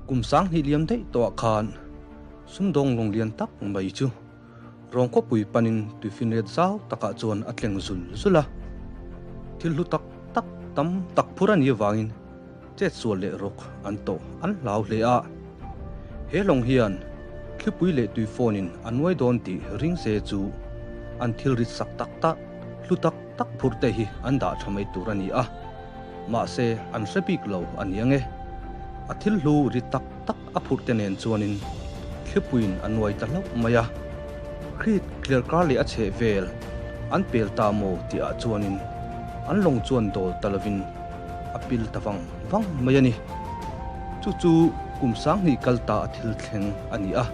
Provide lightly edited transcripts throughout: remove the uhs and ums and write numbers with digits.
Kum 2000 liam daih tawhah khan sumdawng lawng lian tak mai chu rawng khawpui panin tuifinriat zau takah chuan a tleng zul zul a. Thil hlu tak tak tam tak phur a nih avangin chetsual leh rawk an tawh an hlau hle a. He lawng hian thlipui leh tuifawnin a nuai dawn tih ring se chu an thil rit sak tak tak hlu tak tak phur te hi an dah tha mai tur a ni a. Mahse an hre bik lo a ni ange. A thil hlu rit tak tak a phurh te nen chuanin thlipuiin a nuai ta hlauh mai a. Crete tliarkar leh a chheh vel an pel ta maw tihah chuanin an lawng chuan dawl ta lovin a pil ta vang vang mai a ni. Chu chu kum 2000 kal ta a thil thleng a ni a.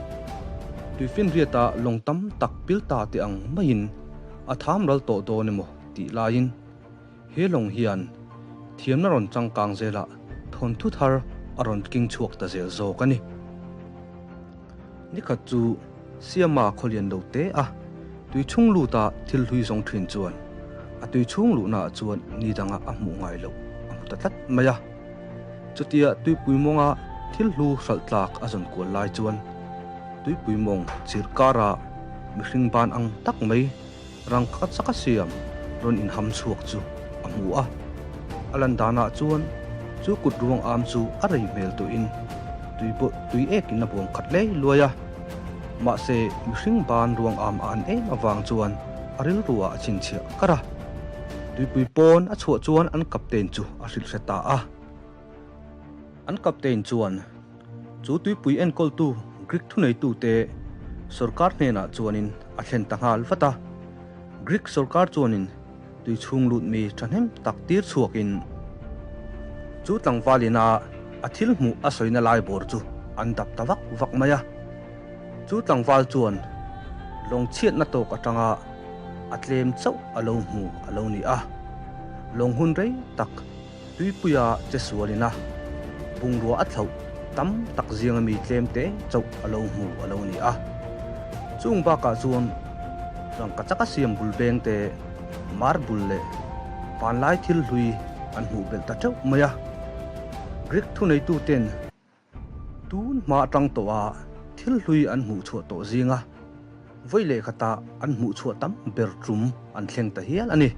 Tuifinriata lawng tam tak pil ta te ang maiin a tham ral tawh dawn emaw tih laiin he lawng hian thiamna rawn changkang zelah thawnthu thar a rawn king chhuak ta zel zawk a ni. Nikhat chu Siama khawlian lo te a tui chhung luta thil hlui zawng thin chuan a tui chhung luhnaah chuan ni danga a hmuh ngai loh a hmu ta tlat mai a. Chutia tuipui mawnga thil hlu hralh tlak a zawn kual lai chuan tuipui mawng chirh kara mihring ban ang tak mai rangkhat chaka siam rawn inham chhuak chu a hmu a. A lan danah chuan chu kut ruang am chu a rei hmel tuhin tui pawh tui ekin a buang khat lei luai a. Mahse mihring ban ruang am a an em avang chuan a rilru ah a chhinchhiah kar a. Tuipui pawn a chhuah chuan an captain chu a hrilh hre ta a. An captain chuan chu tuipui enkawltu Greek thuneitute sorkar hnenah chuanin a thlen ta nghal vat a. Greek sorkar chuanin tui chhung lut mi thahnem tak tir chhuakin chu tlangvalina a thil hmuh a sawina lai bawr chu an dap ta vak vak mai a. Chu tlangval chuan lawng chhiatna tawk atanga a tlem chauh a lo hmu a lo ni a. Lawng hun rei tak tuipuia che sualin a bungrua a thlauh tam tak zinga mi tlem te chauh a lo hmu a lo ni a. Chung bakah chuan rangka chaka siam bul beng te, marble leh vanlai thil hlui an hmuh belh ta teuh mai a. Greek thuneituten Tun hma atang tawh a thil hlui an hmuh chhuah tawh zinga vawi leh khatah an hmuh chhuah tam ber tum an thleng ta hial a ni.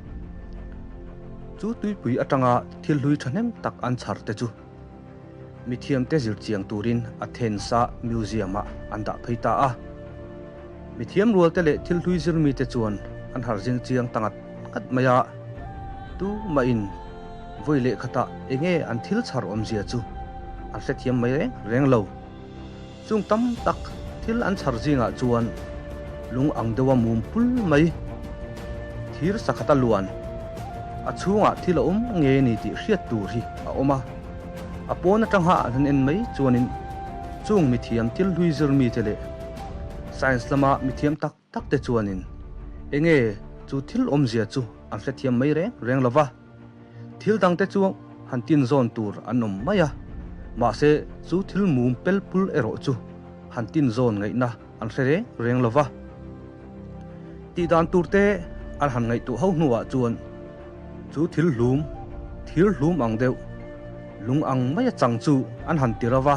Chu tuipui atanga thil hlui thahnem tak an chhar te chu mithiamte zirchiang turin Athens-a museum-ah an dah phei ta a. Mithiam rualte leh thil hlui zirmite chuan an harh zing chiang ta ngat ngat mai a, tumahin vawi leh khatah enge an thil chhar awmzia chu an hrethiam mai reng reng lo. Chung tam tak thil an chhar zingah chuan lung ang deuha mum pul mai, thir sakhata luan, a chhungah thil a awm nge ni tih hriat tur hi a awm a. A pawn atanga an han en mai chuanin chung mithiam thil hlui zirmite leh Science lama mithiam tak tak te chuanin enge chu thil awmzia chu an hrethiam mai reng reng lo va, thil dangte chu han tin zawn tur an awm mai a, mahse chu thil mum pel pul erawh chu han tin zawn ngaihna an hre reng reng lo va. Tih dan tur te an han ngaihtuah ho hnuah chuan chu thil hlum, thir hlum ang deuh, lung ang maia chang chu an han ti rova,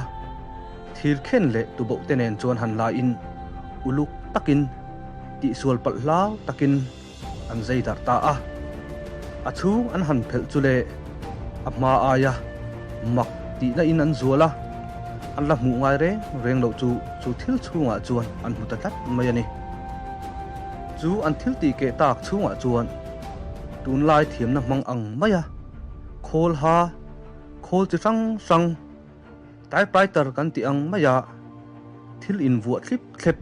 thir khen leh tuboh te nen chuan han la in uluk takin tihsual palh hlau takin an zai darh ta a. A chhung an han phelh chu le a hma aia mak tihna in an zual a, an la hmuh ngai reng reng loh chu chu thil chhungah chuan an hmu ta tlat mai a ni. Chu an thil tih keh tak chhungah chuan tunlai thiamna hmang ang maia khawl ha, khawl chi hrang hrang, typewriter kan tih ang maia thil invuah thlip thlep,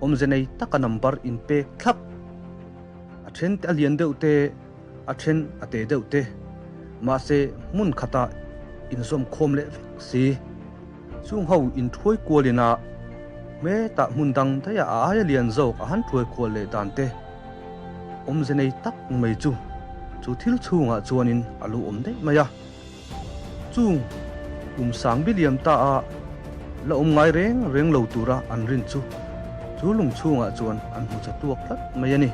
awmze nei taka number inpek thlap, a then te a lian deuh te, a then a te deuh te, mahse hmun khatah inzawm khawm leh vek si. Chung ho inthuai kualin a hmetah hmun dang daih a aia lian zawk a han thuai kual leh dan te awmze nei tak mai chu chu thil chhungah chuanin a lo awm daih mai a. Chung kum sang biliam ta a la awm ngai reng reng lo tura an rin chu chu lung chhungah chuan an hmu cha tuak tlat mai a ni.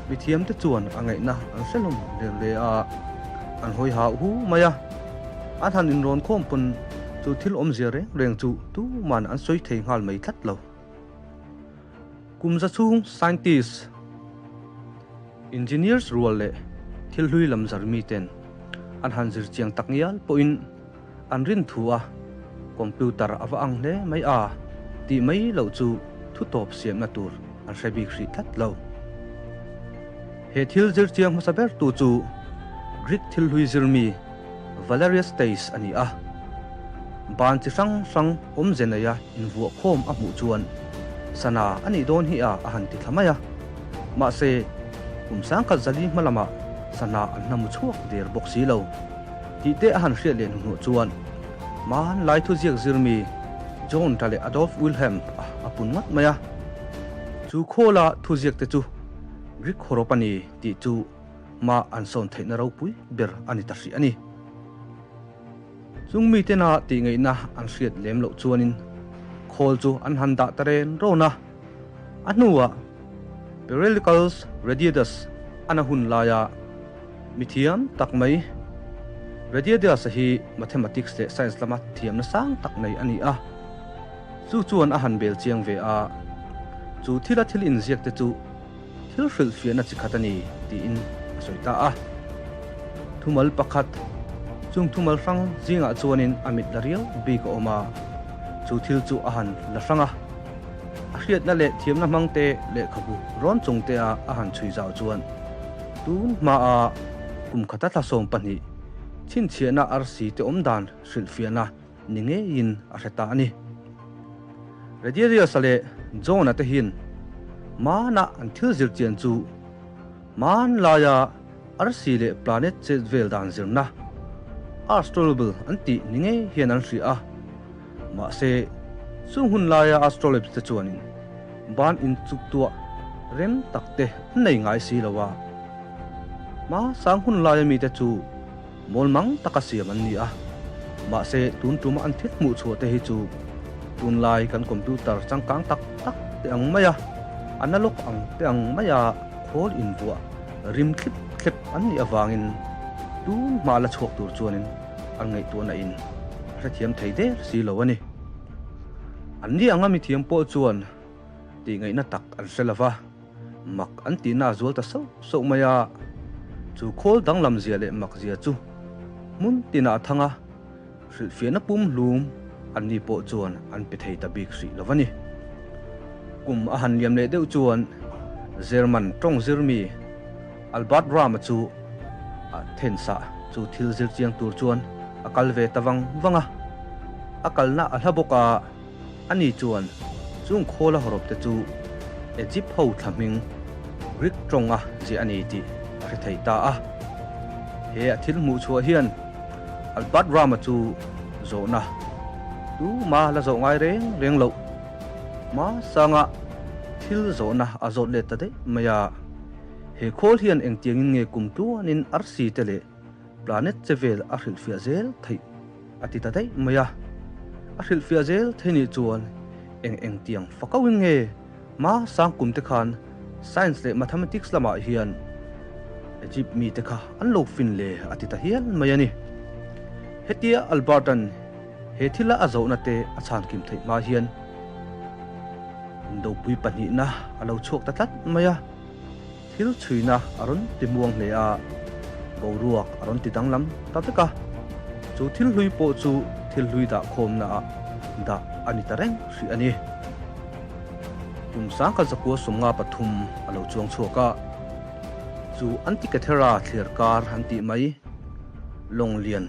Mithiamte chuan a ngaihna an hre hlawm hle hle a, an hawi hau hu mai a. An han inrawn khawm pawn Chu thil awmzia reng reng chu tuman an sawi thei nghal mai tlat lo. Kum za chhung scientist, engineers rual leh thil hlui lam zar miten an han zir chiang tak ngial pawhin an rin thu a computer a va ang hle mai a tih mai loh chu thu tawp siamna tur an hre bik hrih tlat lo. He thil zir chiang hmasa ber tu chu Greek thil hlui zir mi Valerius Teis a ni a. Ban chi hrang hrang awmze neia invuah khawm a hmuh chuan sana a nih dawn hi a a han ti thla mai a. Mahse, kum sangkhat zali hma lamah sana an hnamu chhuak der bawk si lo. Tih te a han hriat leh hnuhnawh chuan hmanlai thuziak zirmi John ta leh Adolf Wilhelm a a pun ngawt mai a. Chu khawla thuziak te chu Greek hawrawp a ni tih chu hma an sawn theihna ropui ber a ni ta hrih a ni. Chung mitena tihngaihna an hriat lem loh chuanin khawl chu an han dah ta ren rawn a. A hnuah Perilicles Radiatus an a hun laia mithiam tak mai Radiatus-a hi mathematics leh science lama thiamna sang tak nei a ni a. Chu chuan a han bel chiang ve a, chu thila thil inziak te chu thil hrilhfiahna chi khat a ni tiin a sawi ta a. Thumal pakhat, chung thumal hrang zingah chuanin a mit la riau bik a awm a, chu thil chu a han la hrang a. A hriatna leh thiamna hmangte lehkhabu rawn chungte a a han chhui zau chuan tun hmaa kum khata thla 12 chhinchhiahna arsi te awm dan hrilhfiahna ni ngeiin a hre ta a ni. Rediarius-a leh John-a te hian hmana an thil zir chian chu hmanlaia arsi leh planet chet vel dan zirna astrolabe an tih ni ngei hian an hria a. Mahse, chung hun laia astrolabes te chuanin ban inchuktuah rem tak te an nei ngai si lo a. Hma sang hun laia mite chu Mawl mang taka siam an ni a, mahse tun tuma an thil hmuh chhuah te hi chu tunlai kan computer changkang tak tak te ang maia analog ang te ang maia khawl invuah rim thlip thlep an nih avangin tun hma la chhuak tur chuanin an ngaihtuahna in a hrethiam thei der si lo a ni. An ni anga mithiam pawh chuan tih ngaihna tak an hre lova. Mak an tihna a zual ta sauh sauh mai a, chu khawl danglam zia leh mak zia chu hmun tinah a thang a, hrilhfiahna pum hlum an ni pawh chuan an pe thei ta bik hrih lo a ni. Kum a han liam leh deuh chuan German tawng zirmi Albert Rama chu a thensah chu thil zir chiang tur chuan a kal ve ta vang vang a, a kalna a hla bawk a, Ani chuan chung khawla hawrawp te chu Egypt ho thla hming Greek tawnga ziah a ni tih a hre thei ta a. He a thil hmuh chhuah hian Albert Rama chu zawhna tuma la zawh ngai reng reng loh hmasanga thil zawhna a zawt let ta daih mai a. He khawl hian engtiangin nge kum tluanin arsi te leh Planet che vel a hrilhfiah zel theih a ti ta daih mai a. A hrilhfiah zel thei nih chuan eng eng tiang fakauin nge hma sang kum te khan science leh mathematics lamah hian Egypt mi te kha an lo fin le a ti ta hial mai a ni. Hetia Albert-a'n he thila a zohna te a chhankim theih hma hian indopui pahnihna a lo chhuak ta tlat mai a. Thil chhuina a rawn ti muang hle a, boruak a rawn ti danglam ta vek a. Chu thil hlui pawh chu thil hlui dah khawmna ah dah a ni ta reng hrih a ni. Kum 1953 a lo chuang chhuak a, chu Antikythera thliar kar an tih mai, lawng lian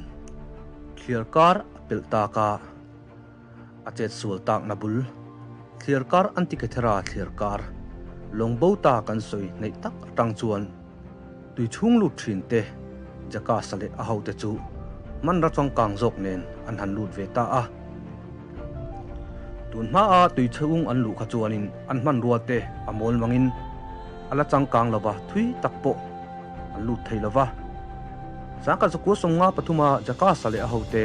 thliar kar a pelh tak a, A chet sual takna bul, thliar kar Antikythera thliar kar, lawng bo ta kan sawi hnaih tak atang chuan tui chhung lut thin te Jackass-a leh a hote chu hmanra changkang zawk nen an han lut ve ta a. Tun hmaa tui chhung an luh kha chuanin an hmanrua te a mawl mangin a la changkang lova thui tak pawh an lut thei lova. 1953 a Jackass-a leh a hote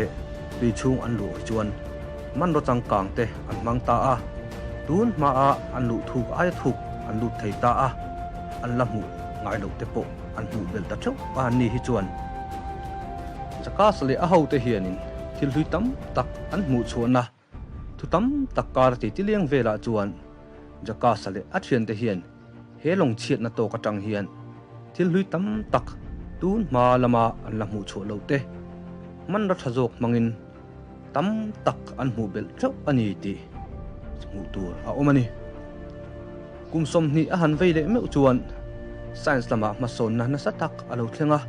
tui chhung an luh hi chuan hmanraw changkang te an hmang ta a, tun hmaa an luh thuk aia thuk an lut thei ta a, an la hmuh ngai loh te pawh an hmuh belh ta theuh a ni hi chuan. Jackass-a leh a hote hianin. thil hlui tam tak an hmuh chhuahna thu tam tak kar titi leng velah chuan Jacques-a leh a thiante hian he lawng chhiatna tawk atang hian thil hlui tam tak tun hma lama an la hmuh chhuah loh te hmanra tha zawk hmangin tam tak an hmuh belh theuh a ni tih hmuh tur a awm a ni. Kum 20 a han vei leh meuh chuan science lamah hmasawnna nasa tak a lo thleng a,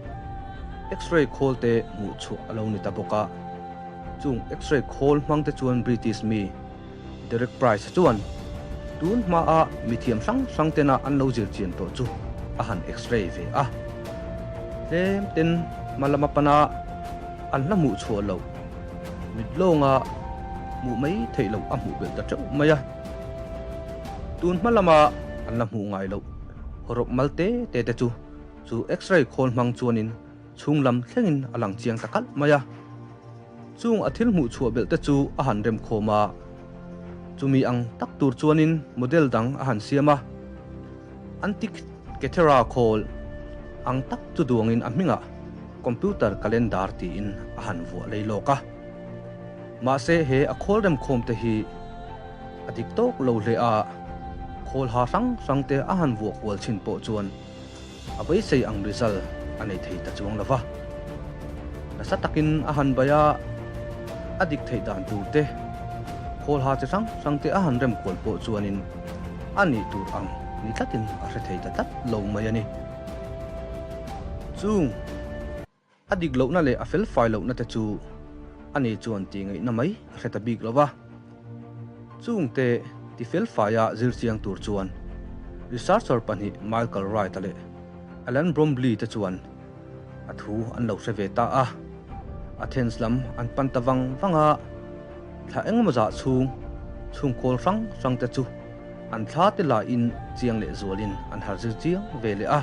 X-ray khawl te hmuh chhuah a lo ni ta bawk a. Chung X-ray khawl hmang te chuan British mi Derek Price chuan tun hmaa mithiam hrang hrang tena an lo zir chian tawh chu a han X-ray ve a. Tlem ten hma lama pana an hla hmuh chhuah loh mit lawnga hmuh mai theih loh a hmuh belh ta teuh mai a. Tun hma lama an la hmuh ngai loh hawrawp mal te te te chu chu X-ray khawl hmang chuanin chhung lam thlengin a lang chiang ta kalh mai a. Chung a thil hmuh chhuah belh te chu a han rem khawm a, chumi ang tak tur chuanin model dang a han siam a. Antikythera khawl ang tak chu duangin a hmingah computer calendar tiin a han vuah lei lawk a. Mahse he a khawl rem khawm te hi a dik tawk lo hle a, khawl ha hrang hrang te a han vuah kual chhin pawh chuan a beisei ang result a nei thei ta chuang lo va. Nasa takin a han bai a, a dik theih dan tur te, khawl ha chi hrang hrang te a han rem kual pawh chuanin a nih tur ang ni tlatin a hre thei ta tlat lo mai a ni. Chung a dik lohna leh a fel fai lohna te chu a ni chuan tih ngaihna mai a hre ta bik lo va. Chungte ti fel faia zir chiang tur chuan researcher pahnih Michael Wright-a leh Alan Bromley te chuan a thu an lo hre ve ta a. Athens lam an pan ta vang vang a, thla engemaw zah chhung chhungkawl hrang hrang te chu an thla te lahin chiang leh zualin an har zir chiang ve leh a.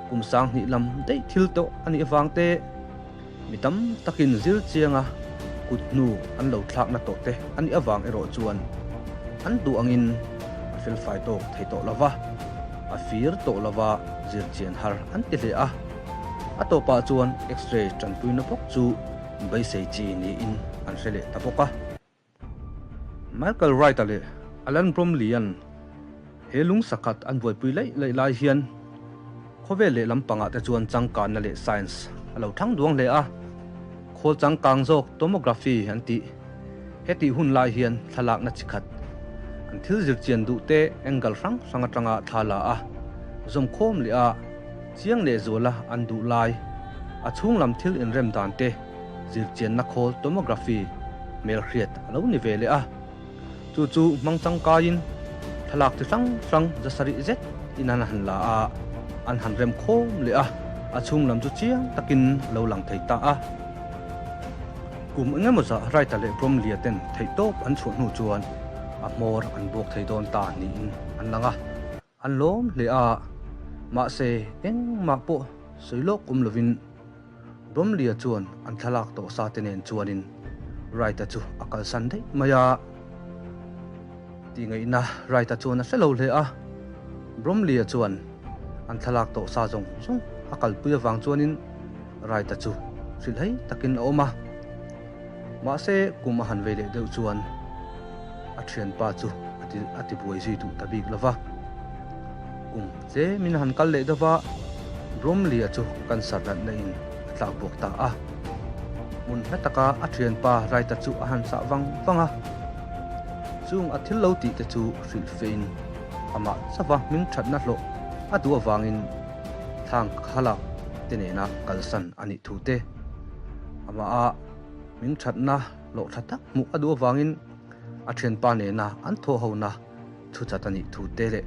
Kum 2000 lam daih thil tawh a nih avang te, Mi tam takin zir chianga kut hnu an lo thlakna tawh te a nih avang erawh chuan an duh angin a felfai tawk thei tawh lo va, a fir tawh lo va zir chian har an ti hle a. A tawpah chuan X-ray tanpuina bawk chu beisei chi niin an hre leh ta bawk a. Michael Wright-a leh Alan Bromley-a'n he lung sakhat an buaipui laih laih lai hian khawvel leh lampangah te chuan changkanna leh science a lo thang duang hle a, khawl changkang zawk tomography an tih. Hetih hun lai hian thlalakna chi khat an thil zirchian duh te angle hrang hrang atanga thla la a, zawmkhawm leh a, chiang leh zuala an duh lai a chhung lam thil inrem dan te Zirchianna khawl tomography hmelhriat a lo ni ve leh a, chu chu hmang tangkaiin thlalak chi hrang hrang zasarih zet in an han la a, an han rem khawm leh a, a chhung lam chu chiang takin a lo lang thei ta a. Kum engemaw zah Wright-a leh Bromley-a ten theihtawp an chhuah hnu chuan a hmawr an buak thei dawn ta niin an lang a. An lawm hle a, mahse engmah pawh sawi lawk awm lovin Bromley-a chuan an thlalak tawh sa te nen chuanin Wright-a chu a kalsan daih mai a. Tih ngaihna Wright-a chuan a hre lo hle a, Bromley-a chuan an thlalak tawh sa zawng zawng a kalpui avang chuanin Wright-a chu hrilhhai takin a awm a. Mahse kum a han vei leh deuh chuan a thianpa chu a ti buai zui duh ta bik lo va. Kum tlemin a han kal leh deuh va, Bromley-a chu cancer natna in a tlak buak ta a. Hmun hla taka a thianpa Wright-a chu a han sah vang vang a. Chung a thil lo tih te chu hrilh fein amah chauha hming thatna hlawh a duh avangin thlang khalak te nena kalsan a nih thu te Amaha min thatna hlawh tha tak hmuh a duh avangin a thianpa nena an thawh hona thu chat a nih thu te leh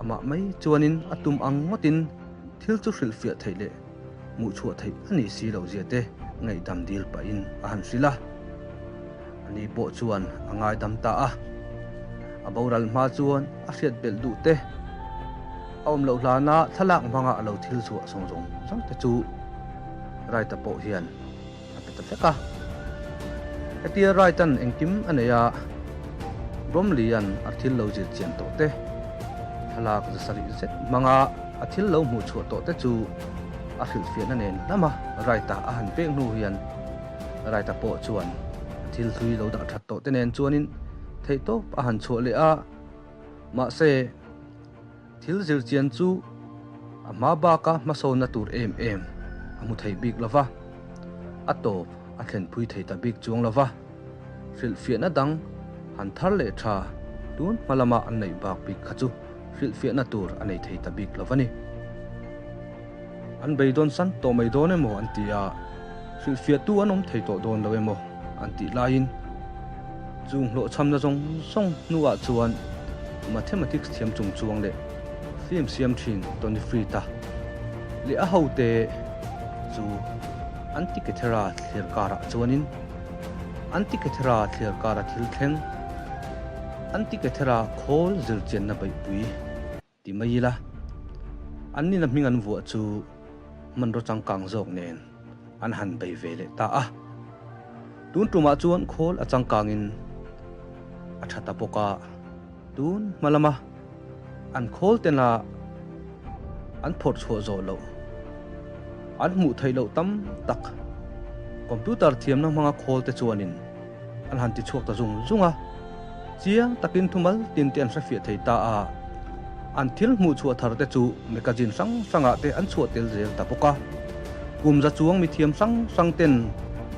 amah mai chuanin a tum ang ngawtin thil chu hrilhfiah theih leh hmuh chhuah theih a nih si loh zia te ngaihdam dil pahin a han hrilh a. Ani pawh chuan a ngaidam ta a. A boral hma chuan a hriat belh duh te, a awm loh hlana thlalak hmanga a lo thil chhuah zawng zawng zawng te chu Wright-a pawh hian a pe ta vek a. Hetia Wright-a'n engkim a nei a, Bromley-a'n a thil lo zir chian tawh te, thlalak zasarih zet hmanga a thil lo hmuh chhuah tawh te chu a hrilhfiahna nen lama Wright-a a han pek hnu hian. Wright-a pawh chuan a thil hlui lo dah that tawh te nen chuanin theihtawp a han chhuah leh a, mahse, thil zir chian chu a hma baka hmasawnna tur em em a hmu thei bik lo va, a tawp a thlenpui thei ta bik chuang lo va, hrilhfiahna dang han thar leh tha tun hma lama an neih bak bik kha chu hrilhfiahna tur a nei thei ta bik lo va ni. An beidawn san tawh mai dawn emaw an ti a, hrilhfiahtu an awm thei tawh dawn lo emaw an tih laiin chung hlawhchhamna zawng zawng hnuah chuan Mathematics thiam chung chuang leh film siam thin Tony Freed-a leh a hote chu Antikythera thlir karah chuanin Antikythera thlir kara thil thleng Antikythera khawl zirchianna beihpui Ti mai ila, an nina hming an vuah chu hmanraw changkang zawk nen an han bei ve leh ta a. Tun tumah chuan khawl a changkangin a tha ta bawk a, tun hma lama an khawl tena an phawrh chhuah zawh loh, an hmuh theih loh tam tak computer thiamna hmanga khawl te chuanin an han ti chhuak ta zung zung a, chiang takin thumal tin te an hrefiah thei ta a, an thil hmuh chhuah thar te chu magazine hrang hrangah te an chhuah tel zel ta bawk a. Kum za chuang mithiam hrang hrang ten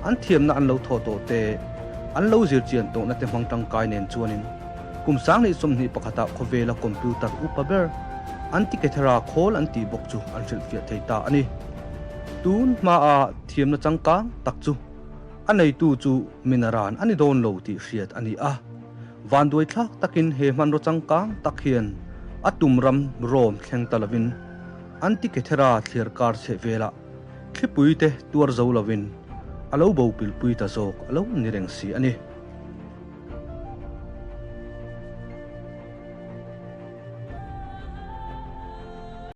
an thiamna an lo thawh tawh te, an lo zir chian tawhna te hmang tangkai nen chuanin kum 2021 ah khawvela computer upa ber Antikythera khawl an tih bawk chu an hrilhfiah thei ta a ni. Tun hmaa thiamna changkang tak chu A neitu chu minaran a ni dawn lo tih hriat a ni a. Vanduai thlak takin he hmanraw changkang tak hian a tum ram rawm thleng ta lovin Antikythera thliar kar chheh velah thlipui te tuar zo lovin a lo bo pilpui ta zawk a lo ni reng si a ni.